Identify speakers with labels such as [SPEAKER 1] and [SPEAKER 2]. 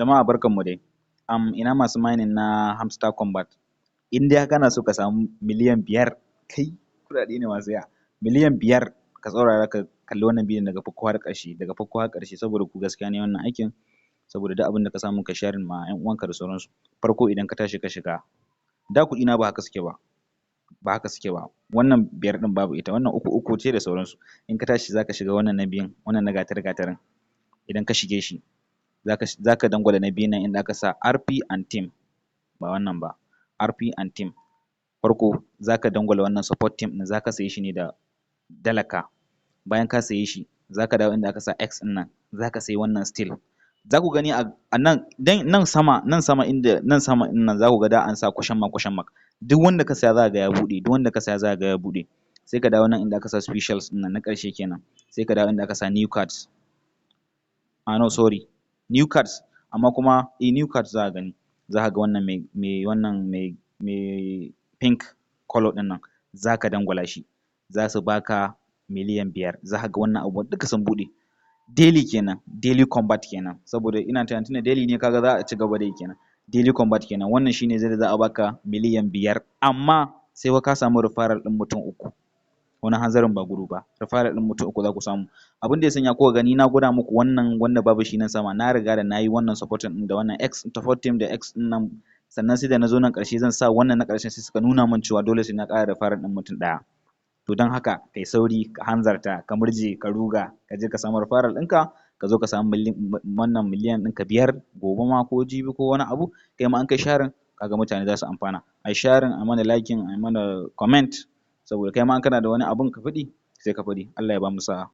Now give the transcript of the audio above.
[SPEAKER 1] Jama'a, barkanmu dai. Ina masu mining na Hamster Combat? In dai kana so ka samu miliyan 5, kai, kuɗaɗe ne masu yawa. miliyan 5, ka saurara ka kalli wannan bidiyon daga farko har ƙarshe, daga farko har ƙarshe, saboda ku gaskiya ne wannan aikin, saboda duk abin da ka samu ka sharing ma ƴan uwanka da sauransu. Farko, idan ka tashi ka shiga, da kuɗi na ba haka suke ba. Ba haka suke ba. Wannan biyar ɗin babu ita, wannan uku uku ce da sauransu. In ka tashi za ka shiga wannan na biyun, wannan na gatari gatarin. Idan ka shige shi, za ka dangwala na biyun nan inda aka sa RP and team, ba wannan ba, RP and team. Farko za ka dangwala wannan support team ɗin, za ka saye shi ne da dalaka. Bayan ka saye shi, za ka dawo inda aka sa X ɗin nan, za ka sayi wannan still. Za ku gani a nan, nan sama, nan sama, inda nan sama ɗin nan, za ku ga da an sa question mark, question mark. Duk wanda ka saya za ka ga ya buɗe, duk wanda ka saya za ka ga ya buɗe. Sai ka dawo nan inda aka sa specials ɗin nan, na ƙarshe kenan. Sai ka dawo inda aka sa new cards. Ah, no, sorry, new cards, amma kuma eh, new cards za ka gani. Za ka ga wannan mai wannan mai pink colour ɗin nan, za ka dangwala shi. Za su baka miliyan 5. Za ka ga wannan abubuwan duka sun buɗe. Daily kenan, daily combat kenan, saboda ina tunanin tunda daily ne, kaga za a ci gaba da yi kenan. Daily combat kenan. Wannan shine zai za a baka miliyan 5, amma sai fa ka samu referral ɗin mutum uku. Wani hanzarin ba gudu ba, referral ɗin mutum uku za ku samu. Abin da ya sanya kuka gani na gwada muku wannan wanda babu shi nan sama, na riga da na yi wannan supporting ɗin da wannan X support team da X ɗin nan, sannan sai da na zo nan ƙarshe zan sa wannan na ƙarshen, sai suka nuna min cewa dole sai na ƙara referral ɗin mutum ɗaya. To don haka kai sauri, ka hanzarta, ka murje, ka ruga, ka je ka samu referral ɗinka, ka zo ka samu wannan miliyan ɗinka biyar gobe ma ko jibi ko wani abu. Kai ma in kai sharing, kaga mutane za su amfana. Ai sharing, a mana liking, a mana comment, saboda kai ma in kana da wani abun ka faɗi, sai ka faɗi. Allah ya bamu sa'a.